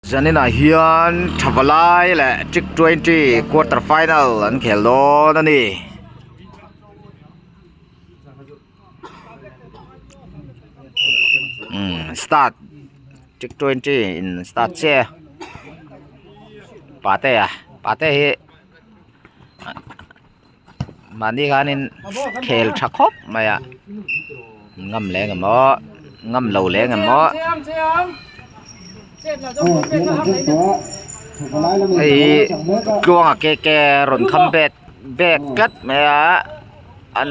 Zaninah hian Thavalai leh Trick 20 quarter final an khel dawn a ni. Umm start Trick 20 in start chiah a Patea Patea hi Mahni khanin khel tha khawp mai a ngam leh ang emaw ngam lo leh ang emaw hei hi tluanga ke ke rawn kham bet bek tlat mai a a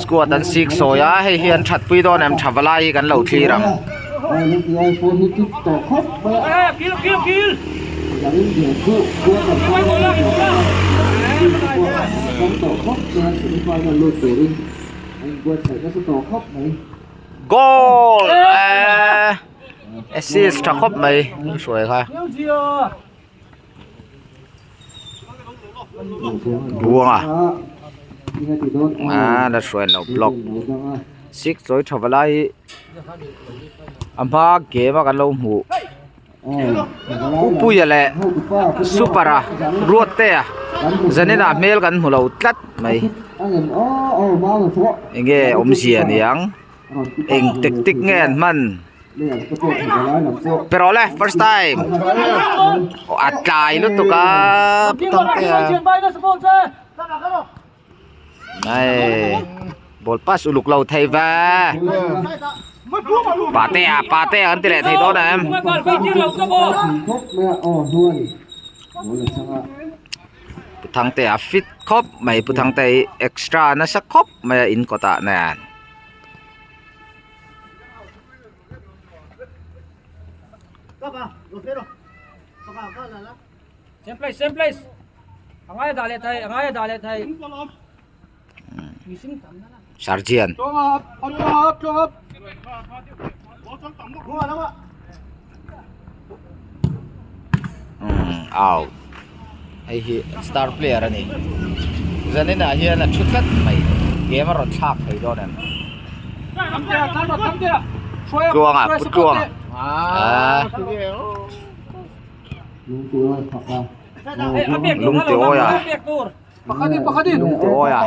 squad an sik sawi a hei hi an that pui dawn em tha valai hi kan lo thlir ang. Goal eh assist tha khawp mai hruai kha. Buanga ah la hruai lo block six chawi tha valai hi a hma game a kan lo hmuh Upuia leh super a ruat te a zanin ah hmel kan hmu lo tlat mai enge awmzia niang. Eng tactic nge an hman pe rawh le first time a tlai lutuk a thangte a nai ball pass uluk lo thei ve pate a pate an ti leh thei dawn em. Pu Thangte a fit khawp mai Pu Thangte hi extra nasa khawp mai a in kawtah nen. Same place, same place. Angai dah leh thei, angai dah leh thei. Sergeant. Umm out hei hi star player a ni zanin ah hian a thu tlat mai game a rawn thlak thei dawn em tluanga pu tluanga ah lungte awi a lungte awi a.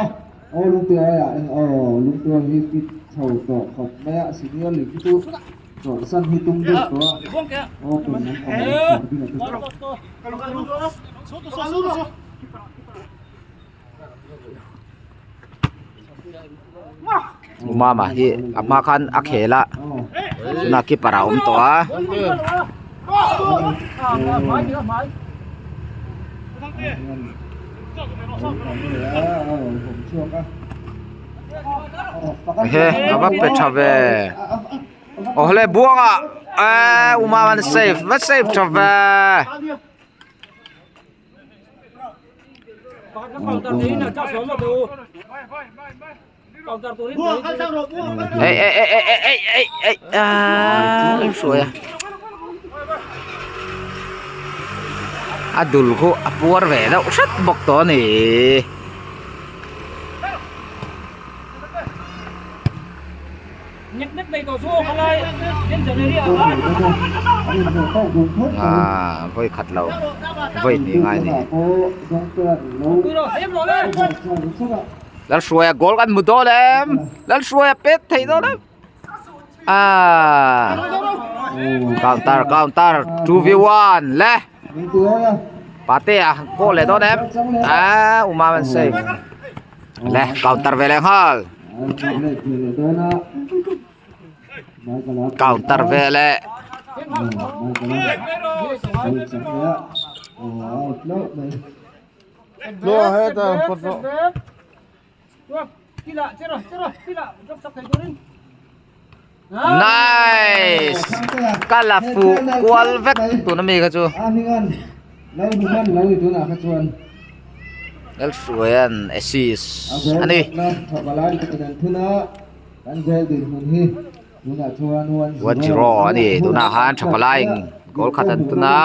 Mama hi a hma khan a khel a tunah keeper a awm tawh a. Ehe a va pe tha ve. Aw le buanga eee u mama an save va save tha ve. Ei ei ei ei ei ei ei aaa lo hruai a a dul khu a puar ve deuh hret bawk tawh a ni. Aaa vawi khat lo vawi hnih ngai a ni. Lalhruaia goal kan hmu dawn em Lalhruaia pet thei dawn em aaa counter counter 2v1 le Patea goal leh dawn em aaa Umam an save le counter ve leh nghal counter ve leh. Nice ka la fuh kual vek tuna mi kha chu Lalhruaia'n assist a ni 1-0 a ni tunah khan Thapalaiin goal khat an tun a.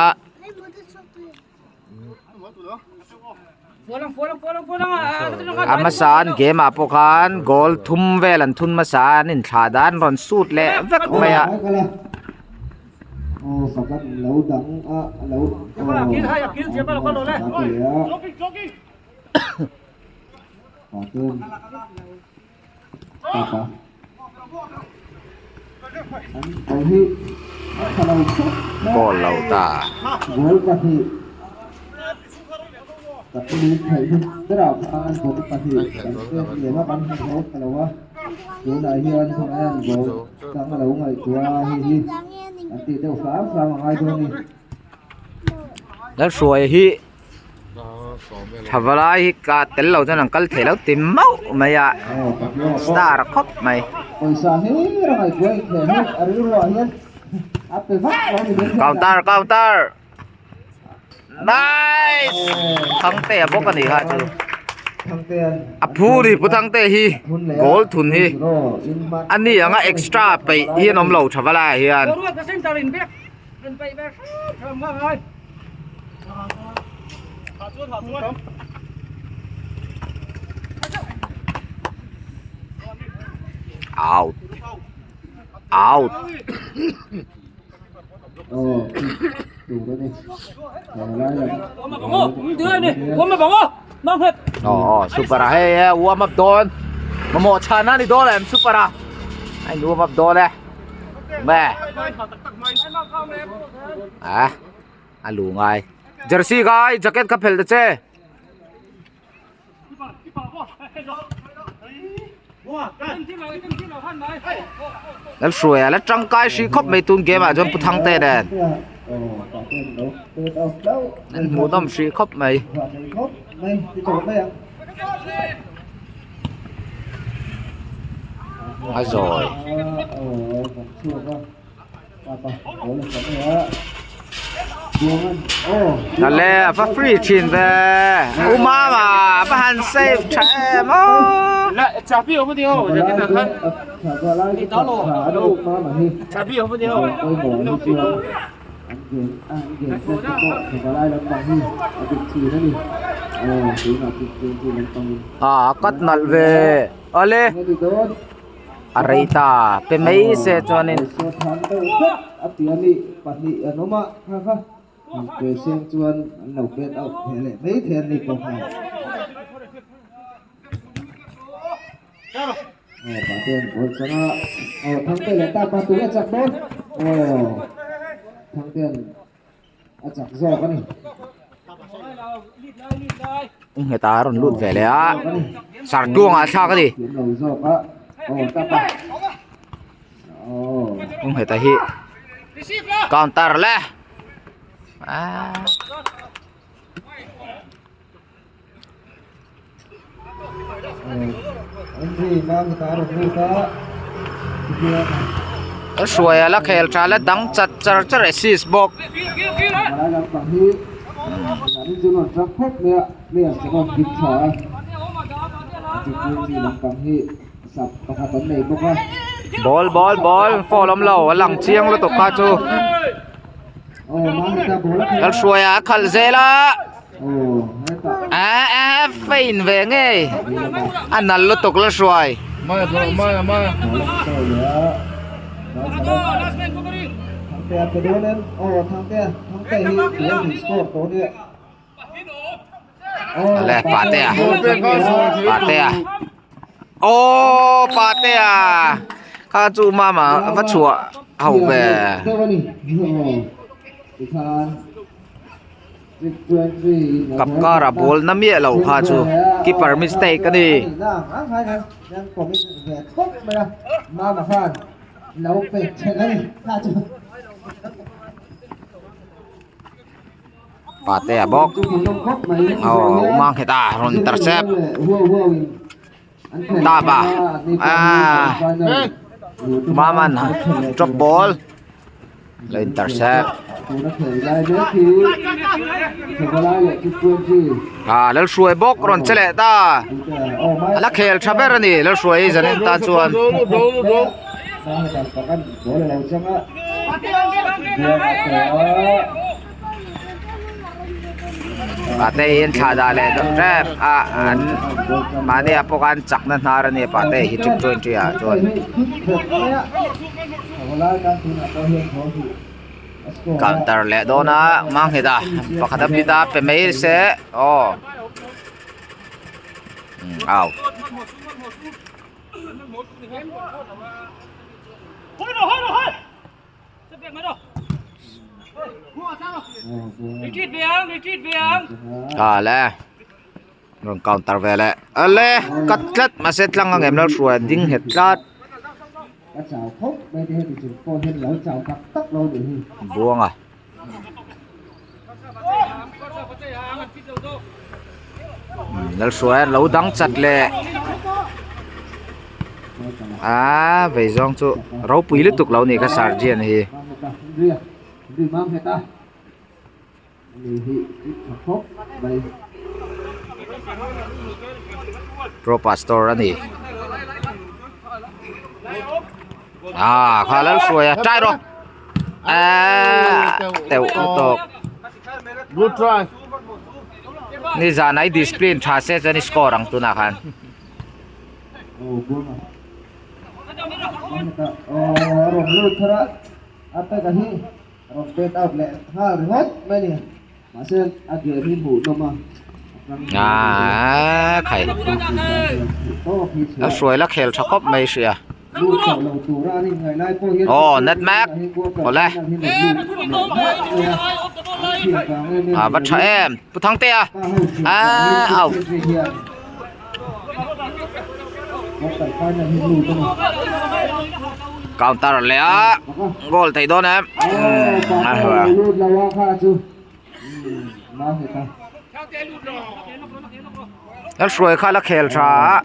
A hmasa an game ah pawh khan goal thum vel an thun hmasa a an inthlah dan rawn sut leh vek mai a. Goal lo ta. Lalhruaia hi thavalai hi ka tel lo chuan an kal thei lo ti mauh mai a star khawp mai. Counter counter nice Thangtea bawk a ni kha chu a phu ri pu Thangtea hi goal thun hi a ni anga extra peih hi an awm lo thavalai ah hian. Out out Aw super a hei e warm up dawn mamawh chhan a ni dawn em super a a in warm up dawn e me a a lu ngai jersey kha i jacket kha phelh ta che. Lalhruaia la tangkai hrih khawp mai tun game ah chuan Pu Thangte nen an hmuhnawm hrih khawp mai. A zawi. Nale a va free thin ve u mama a va han save tha em aw a cut nalh ve awle. A rei ta pe mai se chuanin. Nghet a rawn lut ve leh a sartuangah a thlak a ni Nghet a hi counter le aaa. A hruai a la khel tha la dang chat char char assist bawk. Ball ball ball foul awm lo a lang chiang lutuk kha chu Lalhruaia a khalh zel a. Eh eh fein ve ngei a nal lutuk la hruai le patea patea aw patea kha chu mama va chhuah ho ve. Kap kara ball na miah lo kha chu keeper mistake a ni. Patea bawk aw Umang heta rawn intercept tap a ah Maman drop ball lo intercept ah Lalhruai bawk rawn che leh ta a la khel tha ber a ni Lalhruai hi zanin tan chuan. Pate hi an thlah dah leh deuh tep a an mahni ah pawh khan chakna hnar a ni a pate hi trip 20 ah chuan. Counter leh dawn a mang nghet a pakhat a bit a pe mai se aw out. A le rawn counter ve leh ale cut tlat mahse tlang ang em lo hruai a ding nghet tlat buanga Lalhruai lo dang chat leh aaa vei zawng chu ropui lutuk lo nih kha sergeant hi. Pro pastor a ni ah kha Lalhruai a try rawh. Teuh lutuk. Good try. Ni zan ai discipline tha se chuan i score ang tunah khan. Ah khai. A hruai la khel tha khawp mai hria. Aw nutmeg awle a va tha em pu thangtea ah out counter leh a goal thei dawn em Kan hruai kha la khel tha a.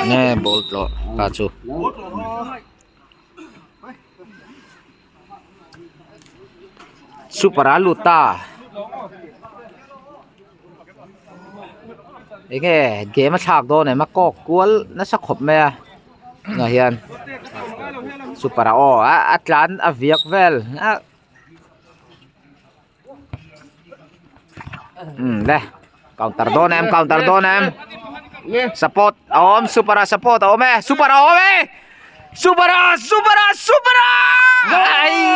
Nge ball tlawh ta chu. Super a lut ta enge game a thlak dawn em a kawk kual nasa khawp mai a tunah hian super a aw a tlan a viak vel a umm le counter dawn em counter dawn em support a awm super a support a awm e super a awm e super a super a super a aii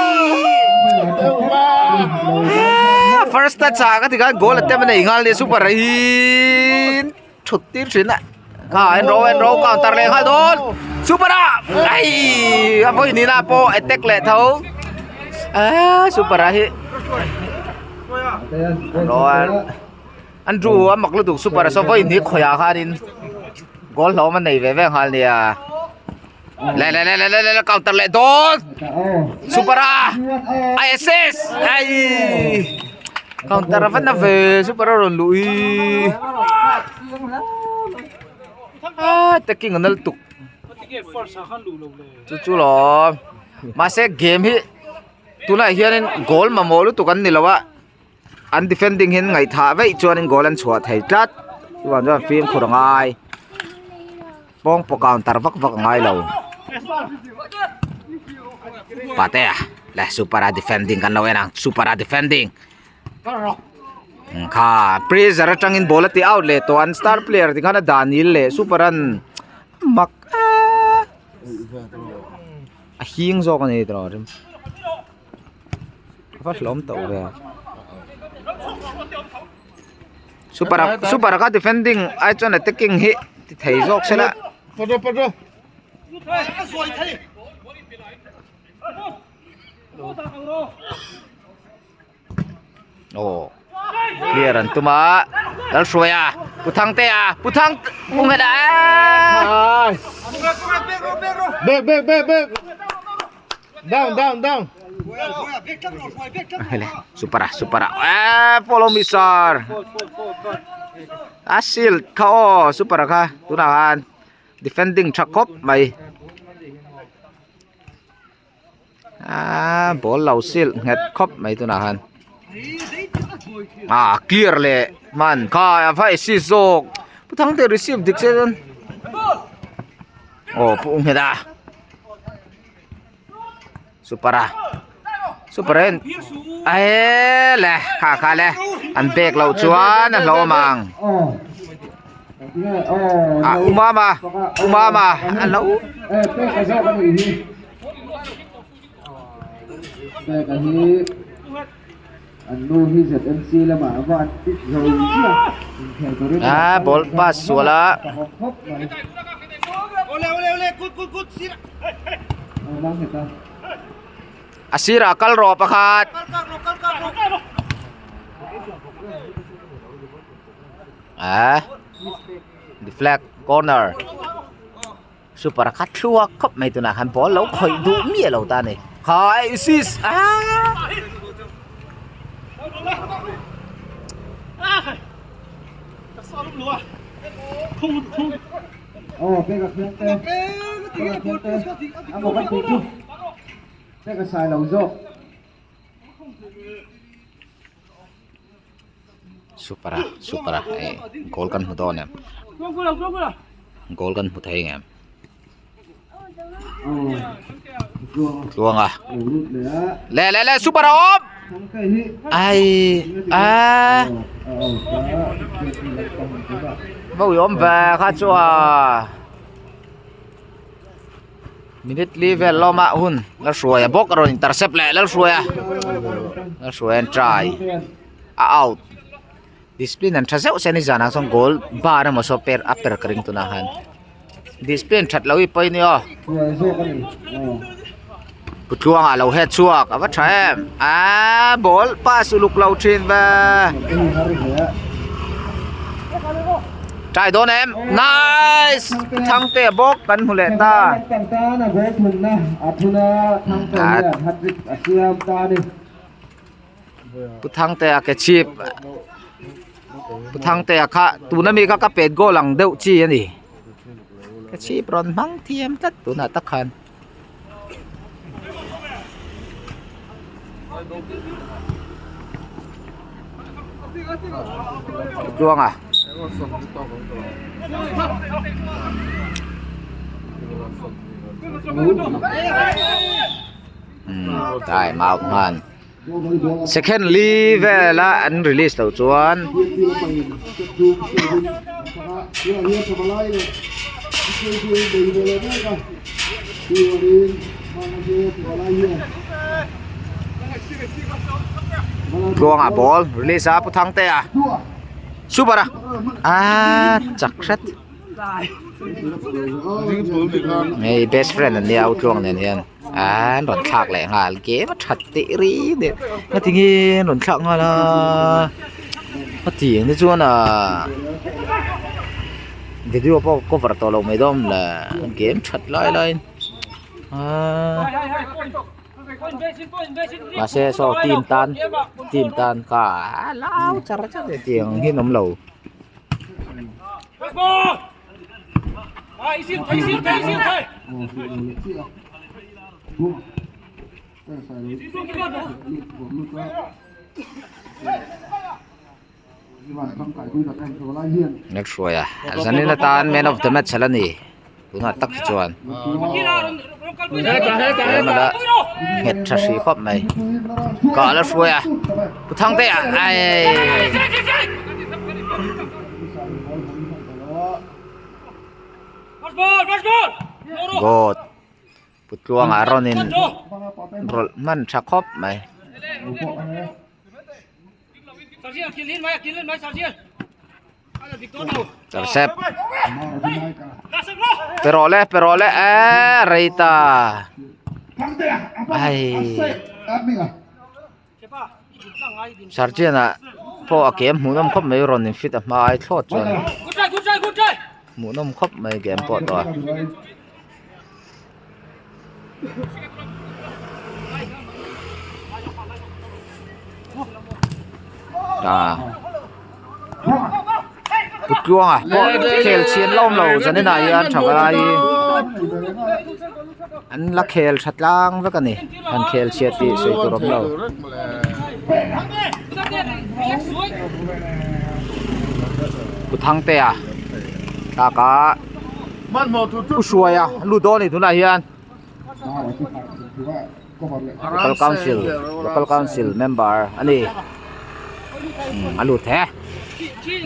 first touch ah ka ti khan goal attempt a nei nghal nia super a hi thut tir thin a kha en ro en ro counter leh nghal dawn super a aii a vawi nihna pawh attack leh tho aaa super a hi Andrew a mak lutuk super a saw vawi hnih khawiah khanin goal hlawm a nei ve ve nghal nia le le le le le le counter leh dawn super a a assist aii counter a va na ve super a rawn luh hi a taking a nal tuk chu chu lawm mahse game hi tunah hianin goal mamawh lutuk an ni lo a. An defending hian ngaihthah veih chuanin goal an chhuah thei tlat chuvang chuan fimkhur a ngai pawngpaw counter vak vak a ngai lo patea le super a defending kan lo en ang super a defending kha pressure atangin ball a ti out leh tawh an star player ti khan a Daniel leh super an mak a hing zawk a ni tawh. A va hlawm tawh ve super a super a kha defending ai chuan attacking hi ti thei zawk se la aw clear an tum a Lalhruaia Pu Thangtea Pu Thang Pu Ngheta Back back back back Down down down. Hele super a super a eh follow me sir. A shield kha aw super a kha tunah khan defending tha khawp mai. Ah ball lo shield nghet khawp mai tunah khan. Ah clear leh hman kha a va assist zawk. Pu Thangte receive dik se chuan aw pu nghet a. Super a. Super en Ae le kha kha le an pek loh chuan a hlawm ang ah umama umama a lo ah ball pass sual a. A sirah kal rawh pakhat. Ah deflect corner super kha thluak khawp mai tunah khan ball lo khawih duh miah lo ta a ni khai assist ah. Super a super a hei goal kan hmu dawn em goal kan hmu thei ngem tluanga leh leh leh super a awm ai a va awm ve kha chu a. Minute li vel lawmah hun Lalhruaia bawk a rawn intercept leh Lalhruaia Lalhruaia an try a out discipline an tha zeuh se nizanah chuan goal bar emaw saw per a per ka ring tunah khan discipline that loh hi pawi a ni aw Putluanga lo het chhuak a va tha em aaa ball pass uluk lo thin ve try dawn em nice Thangtea bawk kan hmu leh ta Pu Thangtea ke chhip Pu Thangtea kha tuna mi kha ka pet goal ang deuh chi a ni ke chhip rawn hmang thiam tlat tunah tak khan. Tluanga umm time out hman second li vela an release loh chuan. Tluanga ball release a Pu Thangtea super a ah chak hret hei best friend an nia u Tluang nen hian an rawn thlak leh nghal game a that teh rih nen ngatinge an rawn thlak nghal a a ti ang te chuan ah video pawh cover tawh loh mai dawn le game that lai laiin ahh mahse saw team tan team tan kha a lau char char tiang hi an awm lo. Hruaia zanin atan man of the match a la ni tunah tak hi chuan tlem a la nghet tha hrih khawp mai kah la hruai a pu thangte ah aii. Goat pu tluanga rawn in rawlh hman tha khawp mai. Intercept pe rawh le pe rawh le eee rei ta ai Sergeant ah pawh a kem hmuhnawm khawp mai rawn in fit a hma ai thlawt chuan hmuhnawm khawp mai game pawh tawh a. Putluanga pawh khel chhian la awm lo zanin ah hian tha vai an la khel tha tlang vek a ni han khel chhiat tih sawi tur awm lo. Puthangtea tlak ah. U Hruaia lut dawn a ni tunah hian. Local council local council member a ni a lut he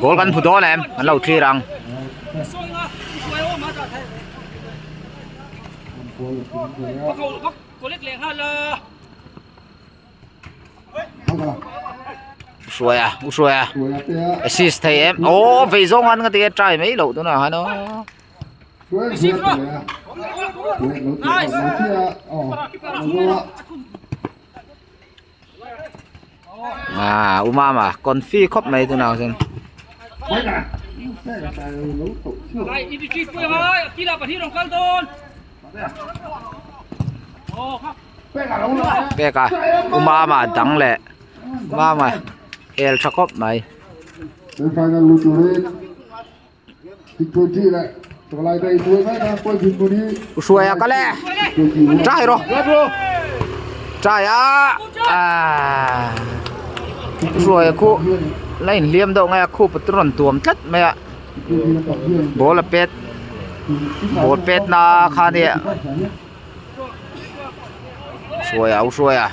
goal kan hmu dawn em an lo thlir ang. Hruaia u Hruaia assist thei em aw vei zawng an ka ti a try mai loh tunah han aw. À u mama confi khawp mai tunah chuan. Pek a u mama dang leh mama hel tha khawp mai. U Hruaia kal e try rawh try a ah U Hruaia khu la inhliam deuh nge a khup a rawn tuam tlat mai a ball a pet ball pet na kha nia Hruaia U Hruaia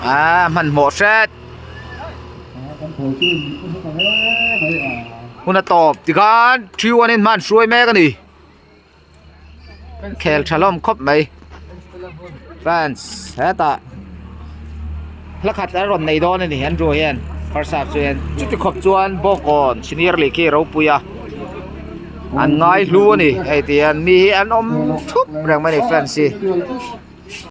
ah hmanhmawh hret. Hun a tawp tikhan 3-1 in hman hruai mek a ni khel tha hlawm khawp mai fans hetah hla khat an rawn nei dawn a ni Andrew hian first half chu hian chuti khawp chuan Bawngkawn senior league hi ropui a an ngai hlu a ni hei ti hian mi hi an awm thup reng mai a ni fans hi.